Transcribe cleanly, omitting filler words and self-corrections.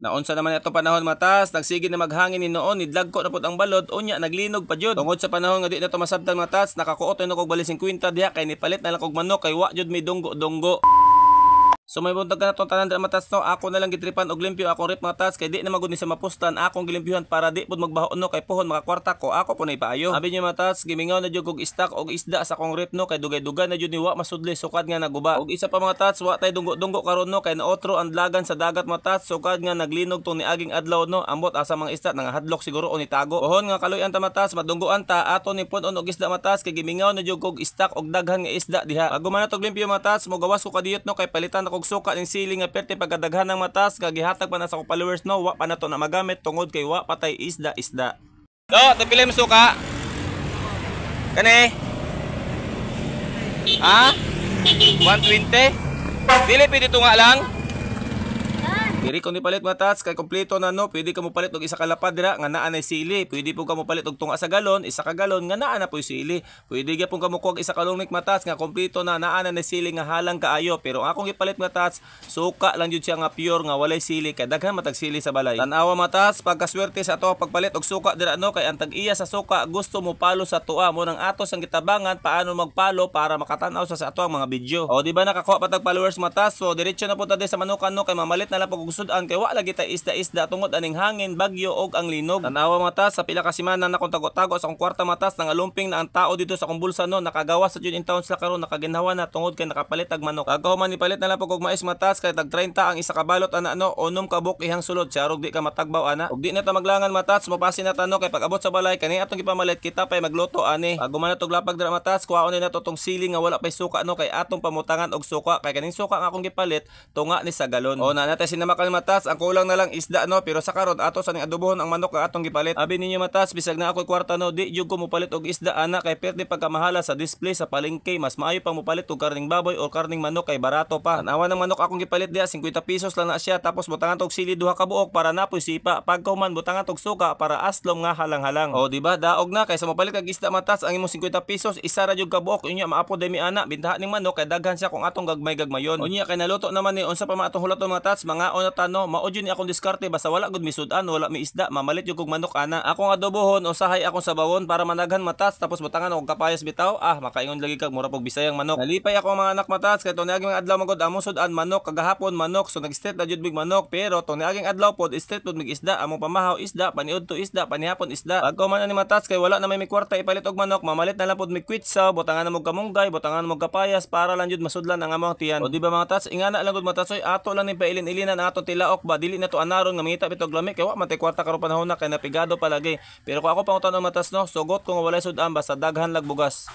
Naunsa naman atong panahon, mga tats, nagsige na maghangin ni noon, nidlagko na pud ang balod, unya naglinog pa jud. Tungod sa panahon nga di na to masabtan, mga tats, nakakuot na kog bali 50 diha kay nipalit na lang kog manok kay wa jud may dunggo-dunggo. So may buntag ka na tong tanan dira, mga tats, no. Ako na lang gitripan og limpyo akong rep, mga tats, kay di na magud ni sa mapustan. Akong gilimpyuhan para di pud magbaho, no, kay pohon makakwarta ko, ako po na ipaayo. Abi niyo, mga tats, gimingaw na jud kog stock og isda sa akong rep, no, kay dugay-dugay na jud ni wa masudli sukad nga naguba. Og isa pa, mga tats, wa tay dunggo-dunggo karon, no, kay naotro ang dlagan sa dagat, mga tats, sukad nga naglinog tong niaging adlaw, no. Ambot asa mga isda, nangahadlok siguro o nitago. Pohon nga kaluyan ta, mga tats, madunggoan ta, ato ni pun-on og isda, mga tats, kay gimingaw na jud kog stock og daghan nga isda diha. Bago man natog limpyo, mga tats, mogawas ko kadiyot, no, kay palitan ako og suka ning sili nga perti pagkadaghan ng matas nga gihatag pa na sa akong followers, no. Wa pa nato na magamit tungod kay wa patay isda isda. Do, tagpila mo suka? Kani? Ha? 120? Dili pwede tunga lang? Diri ko ni palit, mga tats, kay kompleto na, no. Pwede ka mo palit og isa ka lapad dira nga naa nay sili. Pwede po ka mo palit og tunga sa galon, isa ka galon nga naa na po'y sili. Pwede gyapon ka mo kuha og isa ka longneck, mga tats, nga kompleto na, naa na nay sili nga halang kaayo. Pero ang akong gipalit, mga tats, suka lang jud siya nga pure nga walay sili kay daghan matag sili sa balay. Tan-awa, mga tats, pagkaswerte sa ato pagpalit og suka dira, no, kay ang tag-iya sa suka gusto mo palo sa tuwa mo nang ato sang gitabangan paano magpalo para makatan-aw sa ato ang mga video. O di ba nakakuha pa tag followers, mga tats? So diretso na po ta sa manukan, no, kay mamalit na lang pag sudan kay wa lagi ta isda-isda tungod aning hangin, bagyo og ang linog. Tanawa, mga tats, sa pila ka semana na akong tago-tago sa akong kwarta, mga tats, nangalumping na ang tao dito sa akong bulsa, no, nakagawa sa jud in town sila karon, nakaginhawa na tungod kay nakapalit ag manok. Pagkahuman nipalit na lang pag og mais, mga tats, kay tag 30 ang isa ka balot ana, no, unom ka buok ihang sulod, siarog di ka matagbaw ana. Og di na ta maglangan, mga tats, mopasi na ta, no, kay pag-abot sa balay kani atong gipamalit kita pay magluto ani. Pag man natog lapag dira, mga tats, kuhaon ni nato tong sili nga wala pay suka, no, kay atong pamutangan og suka kay kaning suka nga akong gipalit tunga ni sa galon. O na natay sinamakal, mga tats, ang kulang na lang isda, no, pero sa karon ato sa ning adobohon ang manok nga atong gipalit. Abi ninyo, mga tats, bisag na ako'y kwarta, no, di jud ko mopalit og isda ana kay perdi pagkamahala sa display sa palengke, mas maayo pang mopalit og karning baboy o karning manok kay barato pa. Tanawa ng manok akong gipalit diha, 50 pesos lang na siya, tapos butangan tog sili duha ka buok para napoy sipa. Pagkahuman butangan tog suka para aslom nga halang-halang. O di ba daog na kaysa mopalit kag isda, mga tats, ang imong 50 pesos isa ra jud ka buok, unya maapo demi ana, bintahan ning manok kay daghan siya kung atong gagmay-gagmayon. Unya kay naluto naman ni unsa pa man atong hulaton, mga tats, mangaon na ta, no. Mao jud ni akong diskarte, basta wala gud misudan, wala mi isda, mamalit jud kog manok ana. Akong adobohon usahay akong sabawon para managhan, mga tats, tapos butangan og kapayas bitaw, ah makaingon lagi kag mura pog Bisayang manok. Nalipay ako mga anak, mga tats, kay tong niaging adlaw magod among sudan manok, kagahapon manok, so nag-street na jud mig manok, pero tong niaging adlaw pod street pod mig isda, among pamahaw isda, paniudto isda, panihapon isda. Pagkahuman ani, mga tats, kay wala na may kwarta ipalit og manok, mamalit na lang pod mig kwitsaw, butangan na mo kamunggay, butangan mo kapayas para lang jud masudlan ang among tiyan. O di ba, mga tats, ingana lang gud, mga tats, oy, ato lang ning pailin-ilinan ang atong tilaok ba, dili na to anaron nga mangita bitog lami kay wa man tay kwarta karon panahon na kay napigado palagi. Pero kung ako pangutan-on, mga tats, no, sugot ko nga walay sudan basta daghan lag bugas.